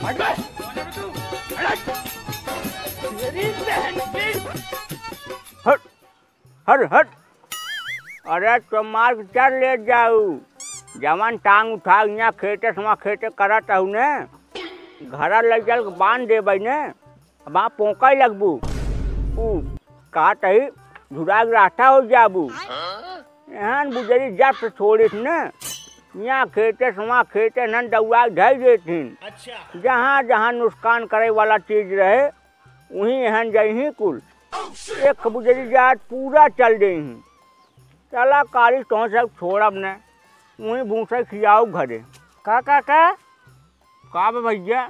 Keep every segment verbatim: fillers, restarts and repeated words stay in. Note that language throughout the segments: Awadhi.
हट, हट, हट। अरे तो मार के चल ले जाऊ। जवन टांग उठा इहाँ खेते समा खेते करत हऊ ने, घरा ले चल के बांध देबै ने। अब आप पोंका लगबू। ऊ का तही झुरा के रास्ता हो जाबू। एहन बुजरी जब से छोड़िस न, यहाँ खेते से वहाँ खेते नन दौड़ा के धई देथिन। अच्छा। जहाँ जहाँ नुकसान करे वाला चीज रहे, वहीं एहन जइहीं कुल। एक बुजरी जात पूरा चल देहीं। चला काली तोह सब छोड़ब न, वहीं भूसे खियाऊ घरे। का, का, का? का बे भैया?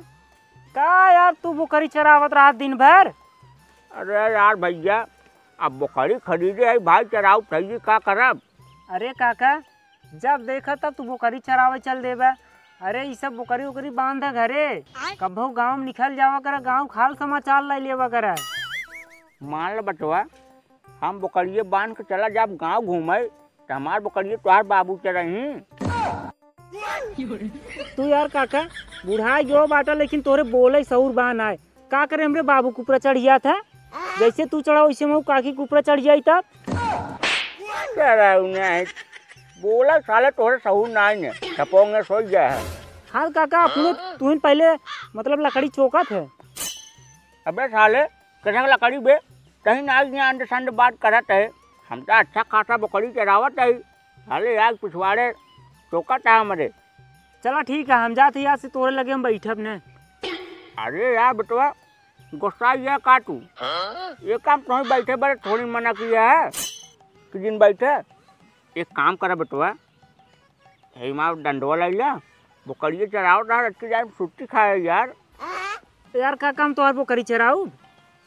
का यार, तू बोकरी चरावत रहत दिन भर? अरे यार भैया, अब बोकरी खरीदे है भाई, चराऊ थैली का करब? अरे काका, जब देखा तब तू बोकरी चरावे चल देबे। अरे ई सब बोकरी ओकरी बांध घरे, कभो गाँव में निकल जावा करे, गाँव खाल समाचार लाई लेवा करे। मान ल बचवा, हम बोकरिए बांध के चला जाब गाँव घूमे, त हमार बोकरिए तोहार बाबू चरही। तू यार काका, बुढ़ाई जो बाटा, लेकिन तोरे बोले सहूर बा नाय। का करे हमरे बाबू के ऊपर चढ़िया था? जैसे तू चढ़ा वैसे मैं काकी के ऊपर चढ़ जाई तब। चढ़ाऊ नहीं। बोला साले तोरे सहूर नाय ने। छपोंगे सोई गया है। हाँ काका, अपने तुहिन पहले मतलब लकड़ी चोकत है। अबे साले, कथक लकड़ी बे? कहीं ना आज यहाँ अंड संड बात करत है। हम तो अच्छा खासा बकरी चरावत है। साले आज पिछवाड़े चोकत है हमरे। चला ठीक है, हम जात ही, आज से तोरे लगे हम बैठब ने। अरे यार बेटवा, गुस्सा ये का तू? ये काम तुम्हें बैठे बड़े थोड़ी मना किया है कि दिन बैठे। एक काम करा बेटवा, हे माँ डंडवा लाइला, बोकरिए चरावत रहा, रख के जाए छुट्टी खाए यार। यार का काम तोहार बोकरी चराऊ?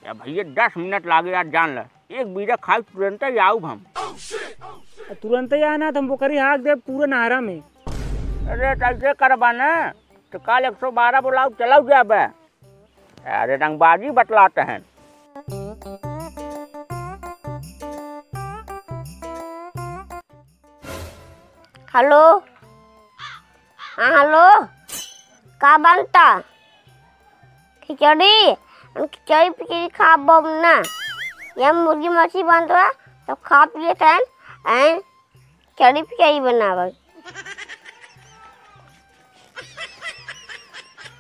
या भैया दस मिनट लागे यार, जान ल, एक बीरा खाई तुरंत ही आऊब हम। तुरंत ही आना, त हम बोकरी हाँक देब पूरे नहरा में। अरे कैसे करबा ना, तो कल एक सौ बारह बुलाऊ, चलाऊ जाबे। अरे रंगबाजी बतलाते हैं। हेलो, हाँ हेलो, का बनता? खिचड़ी? हम खिचड़ी पिचड़ी खाब ना, ये मुर्गी मछली बनत बा, तब खा पी लेत हैं। खिचड़ी पिचड़ी बनावल।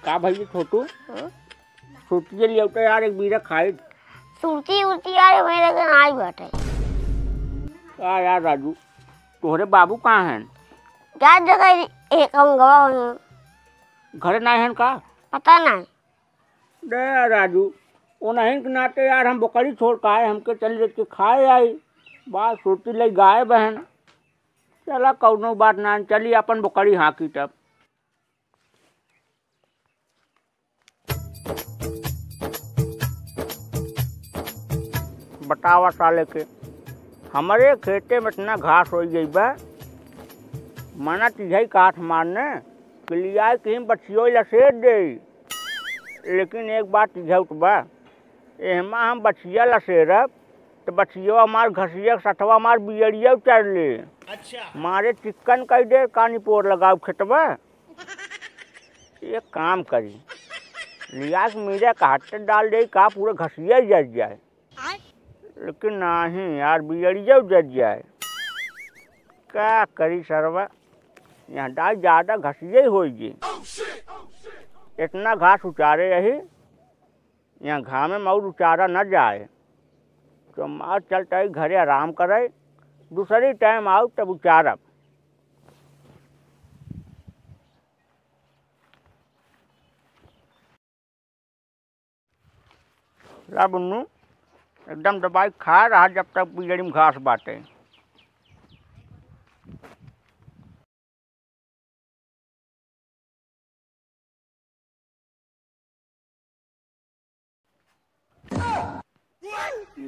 का भइया छोटू? हाँ? सुरतिया लियावता यार, एक बीरा खाई। सुरती उरती यार, मेरे के नाई बाटे। का यार राजू, तोहरे बाबू कहाँ हैं? क्या जगह एक हम गवा हूँ। घरे नाई हैं का? पता नहीं। दे यार राजू, ओनहिन के नाते यार हम बकरी छोड़ के आए, हमके चल देख के खाए आई। बात सुरती लई गायब हन। चला कौनो बात ना, चली अपन बकरी हाँकी तब। बतावा साले के, हमरे खेते में इतना घास होइ गई बा, मना तिझाई काठ मारने के लियाए के ही बछियो लसेर दे। लेकिन एक बात तिझौत बा, एहमा हम बछिया लसेरब, त बछिया हमार घसिया के सथवा हमार बियरिया उतर ले। अच्छा। मारे चिक्कन कई दे, कानी पोर लगाऊ खेतवा। एक काम करी, लिया के मीरा के हाथे डाल दे, का पूरा घसिया ही जर जाए। आय? लेकिन नहीं यार, बियरिया जर जाए। का करी सरवा, यहाँ डाल ज्यादा घसिया ही होई जी। इतना घास उचारे यही, यहाँ घामे में और उचारा न जाए। तो मार चलता ही घरे आराम करे, दूसरी टाइम आओ तब उचारब। ला बुन्नू, एकदम दबाई खा रहा जब तक बिजड़ी में घास बाटे।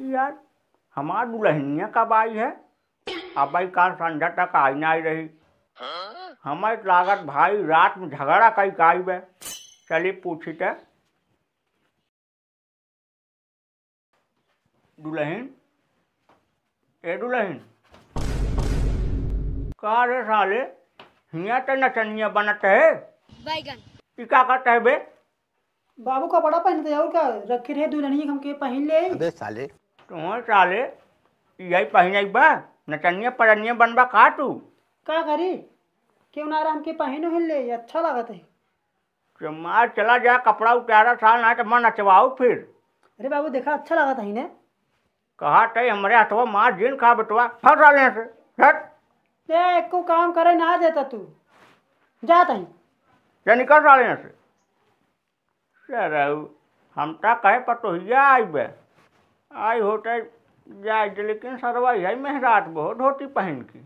यार, हमार दुल्हनिया कब आई है? अब भाई काल संझा तक आई ना आई रही। हमें लागत भाई रात में झगड़ा कई काई बे। चली पूछी त। दुल्हन, ए दुल्हन, का रे साले, हियाँ त नचनिया बनत है? बैगन। ई का कहत है बे? बाबू कपड़ा पहिनत है, और का रखे रहे दुल्हनिया के, हमके पहिन ले। अबे साले। तुहँ साले, यही पहिन बा, नचनिया पड़निया बनबा का तू? का करी, केहू ना रहा, हमके पहिन उहिन ले, अच्छा लागत है। चमार चला जा, कपड़ा उतारा साल, ना तो मन नचवाऊ फिर। अरे बाबू देखा, अच्छा लागत है ने। कहा तई हमरे हथवा मार जिन खा बेटवा, फंस साले से, हट। ए, एको काम करे ना देता तू, जात ही। जा निकल साले से। सरऊ, हम ता कहे पतोहिया आई बे, आई होते जाए दे, लेकिन सरवा यही मेहरात बहुत धोती पहन के।